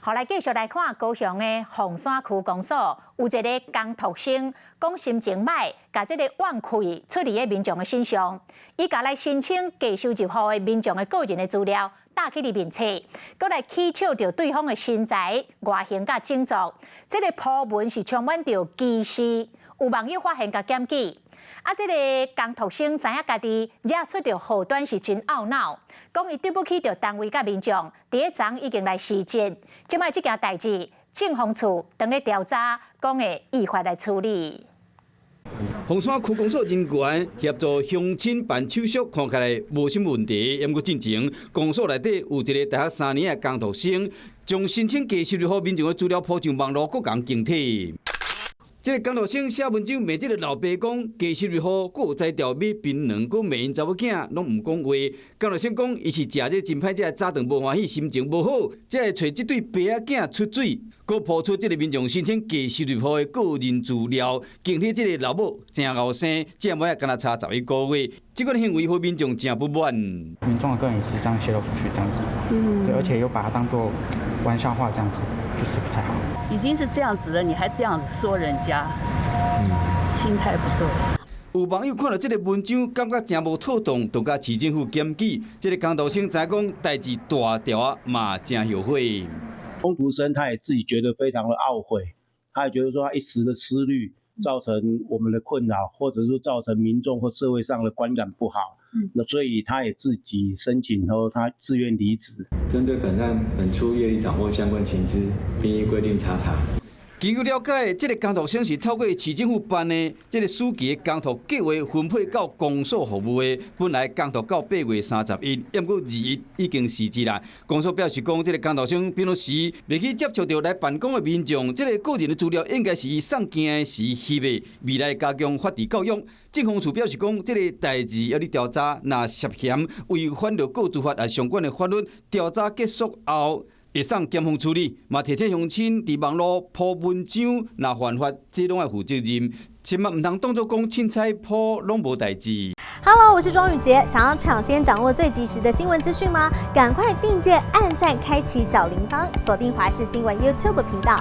好，來繼續來看高雄的鳳山區公所，有一个工讀生講心情䆀，共這个怨氣出佇个民眾的身上，伊共來申請低收入戶的民眾的個人的資料，貼去佇面冊，閣來取笑著對方的身材、外形佮種族。這个鋪文是充滿著歧視，有網友發現共檢舉。啊，這个工讀生知影家己惹出著禍端是真懊惱，講伊對不起著單位佮民眾，佇咧昨已經來辭職。這擺這件代誌，政風處當咧調查，講會依法來處理。鳳山區公所人員協助鄉親辦手續，看起來無啥問題。毋過進前公所內底有一个大學三年的工讀生，將申請低收入戶民眾的資料鋪上網路，閣共檢舉。這个工讀生寫文章罵這个老爸講低收入戶，閣有才調買檳榔，閣罵𪜶查某囝，攏毋講話。工讀生講，伊是食這真歹食的早頓無歡喜，心情無好，才會揣這對爸仔囝出嘴，閣鋪出這个民眾申請低收入戶的個人資料，檢舉這个老母誠後生，這尾仔敢若差11個月，這款行為予民眾誠不滿。民眾的個人隱私這樣洩露出去，這樣子，對，而且又把它當做玩笑話，這樣子，就是不太好。已經是這樣子了，你還這樣子說人家，心態不對。有網友看著這个文章，感覺誠無妥當，就共市政府檢舉。這个工讀生知講代誌大條仔，嘛誠後悔。工讀生他也自己覺得非常的懊悔，他也覺得說他一時的思慮造成我們的困擾，或者說造成民眾或社會上的觀感不好。那所以他也自己申請後，他自願離職。針對本案，本處業已掌握相關情資，並依規定查查。根據了解，這个工讀生是透過市政府辦的這个暑期工讀計劃分配到公所服務的。本來工讀到8月31，毋過21已經辭職啦。公所表示講，這个工讀生平常時袂去接觸著來辦公的民眾，這个個人的資料應該是伊送件時翕的，未來加強法治教育。政風處表示講，這个代誌猶佇調查，若涉嫌違反著個資法啊相關的法律，調查結束後，會送檢方處理，嘛提醒鄉親佇網路鋪文章，若犯法，這攏愛負責任，千萬毋通當作講凊彩鋪攏無代誌。 Hello，我是莊宇傑，想要搶先掌握最及時的新聞資訊嗎？趕快訂閱、按讚、開啟小鈴鐺，鎖定華視新聞 YouTube 頻道。